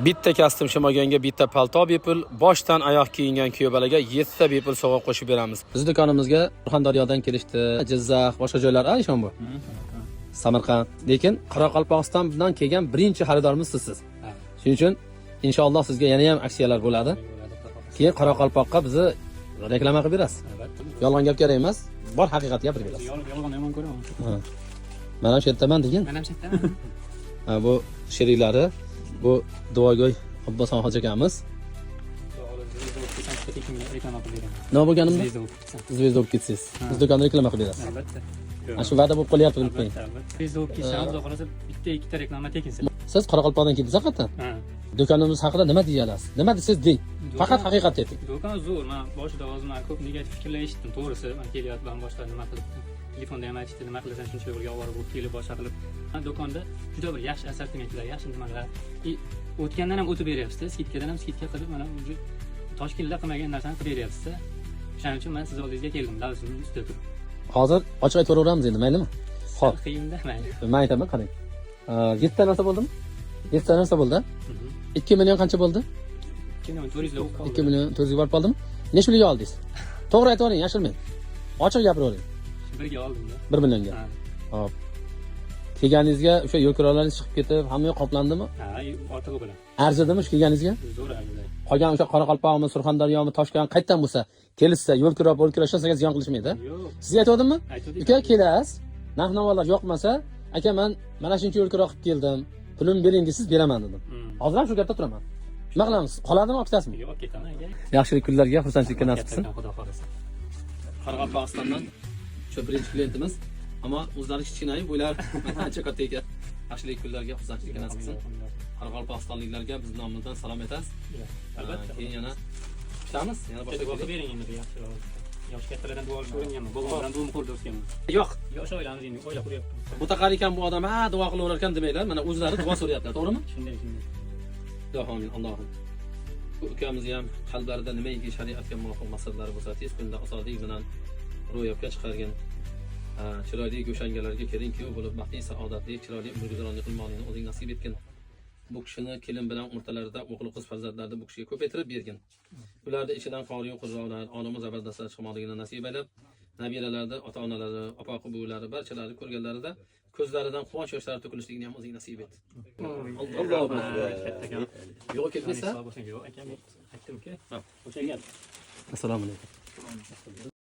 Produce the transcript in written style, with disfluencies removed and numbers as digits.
Bitta kostyum shimaganga bitta palto bepul, boshdan oyoq kiyingan kuyov bolaga 7 ta bepul sovg'a qo'shib beramiz. Biz do'konimizga Surxondaryodan kelishdi, Jizzax, boshqa joylar, ishon bu. Samarqand. Lekin Qoraqalpog'istondan kelgan birinchi xaridorimiz sizsiz. Shuning uchun inshaalloh sizga yana ham aksiyalar bo'ladi. Keyin Qoraqalpoqqa bizni reklama qilib berasiz. Albatta. Yolg'on gap kerak emas, bor haqiqat gapirib berasiz. Yolg'on yomon ko'raman. Ha. Man ham shu yerdaman degan. Men ham chetdaman. Ha, bu sheriklari, bu duogo'y Abbosxon hoji akamiz. Reklama qilib beraman. Nima bo'lganimda? Звезда bo'lib ketsan. Звезда bo'lib ketsangiz, biz do'konni reklama qilib berasiz. Albatta. Ana shu va'da bo'lib qolyapti, unutmang. Albatta, albatta. Звезда bo'lib ketsan, Xudo xohlasa bitta ikkita reklama tekinsiz. Siz Qoraqalpoqdan keldingiz haqiqatdan. Ha. Do'konimiz haqida nima deya olasiz? Nima desangiz deng. Faqat haqiqatni ayting. Do'kon zo'r. Men boshida hozir man ko'p negativ fikrlar eshitdim. To'g'risi, man kelyapman, boshqa nima qilib telefonda ham aytishdi, nima qilasan shuncha yo'lga ovora bo'lib kelib boshqa qilib. Man do'konda juda bir yaxshi assortimentlar, yaxshi nimalar. И o'tgandan ham o'tib beryapsiz, скидка dan ham скидка qilib, mana уже Toshkentda qilmagan narsani qilib beryapsiz. O'shaning uchun man siz oldingizga keldim, lafzimni ustida turib. Hozir ochiq aytaveramiz endi, maylimi? Xo'p, Qiyinda, mayli. Men aytaman, qarang. 7 ta narsa bo'ldimi? 7 ta narsa bo'ldi. 2 million qancha bo'ldi? 2 million 400 bo'lib qoldi. 2 million 400 ga borib qoldimi? Necha pulga oldingiz? To'g'ri aytavering, yashirmang. Ochiq gapiravering. Birga oldim-da. 1 millionga. Ha. Hop. Kelganingizga o'sha yo'l kirolaringiz chiqib ketib, hamma yoq qoplandimi? Ha, ortig'i bilan. Arzidimi shu kelganingizga? Zo'r arzidi. Qolgan o'sha Qoraqalpog'mi, Surxondaryomi, Toshkent qayerdan bo'lsa, kelishsa, yo'l kiro, yo'l kiro hech narsaga ziyon qilishmaydi. Yo'q. Sizga aytganimmi? Aytgandik. Uka, kelasiz, narx navolar yoqmasa, aka, man mana shuncha yo'l kiro qilib keldim, pulimni bering desangiz, beraman dedim. Hozir ham shu gapda turaman. Nima qilamiz? Qoladimi, olib ketasizmi? Yo'q, olib ketaman aka. Yaxshilik kunlarga, xursandchilikka nasib qilsin. Xudo xohlasa. Qoraqalpog'istondan shu birinchi klientimiz, ammo o'zlari kichkinayu bo'ylari ancha katta ekan. Yaxshilik kunlarga, xursandchilikka nasib qilsin. Qoraqalpog'istonliklarga biz nomimizdan salom aytasiz. Albatta. Keyin yana kutamiz, yana boshqa Duo qilib bering endi yaxshiroq. Yosh kattalardan duo olishni o'rganganman. Bobomdan buvim qo'lida o'sganman. Yo'q. Yosh oilamiz endi oila quryapmiz. Mutaqar ekan bu odam, ha, duo qilaverar ekan demanglar. Mana o'zlari duo so'rayaptilar, to'g'rimi? Shunday, shunday. Amin, Allohim. Bu ukamizni ham qalblarida nimaiki shariatga muvofiq maqsadlari bo'lsa, tez kunda osonlik bilan ro'yobga chiqargin. Ha, chiroyli go'shangalarga kelin kuyov bo'lib, baxtli, saodatli, chiroyli umr guzaronlik qilmoqlikni o'zing nasib etgin. Bu kishini kelin bilan o'rtalarida o'g'il qiz farzandlarni bu kishiga ko'paytirib bergin. Ularni ichidan qoriyu qurrolar, olimi zabardastlar chiqmoqligini nasib aylab, nabiralarni ota-onalari, opoqi buvilari barchalari ko'rganlarida ko'zlaridan quvonch yoshlari to'kilishligini ham o'zing nasib et. Allohu akbar. Kattakon. Yo'q, ketmaysan? Sog' bo'lsin. Yo'q, aka, men aytdim-ku. Ha. O'sha gap. Assalomu alaykum.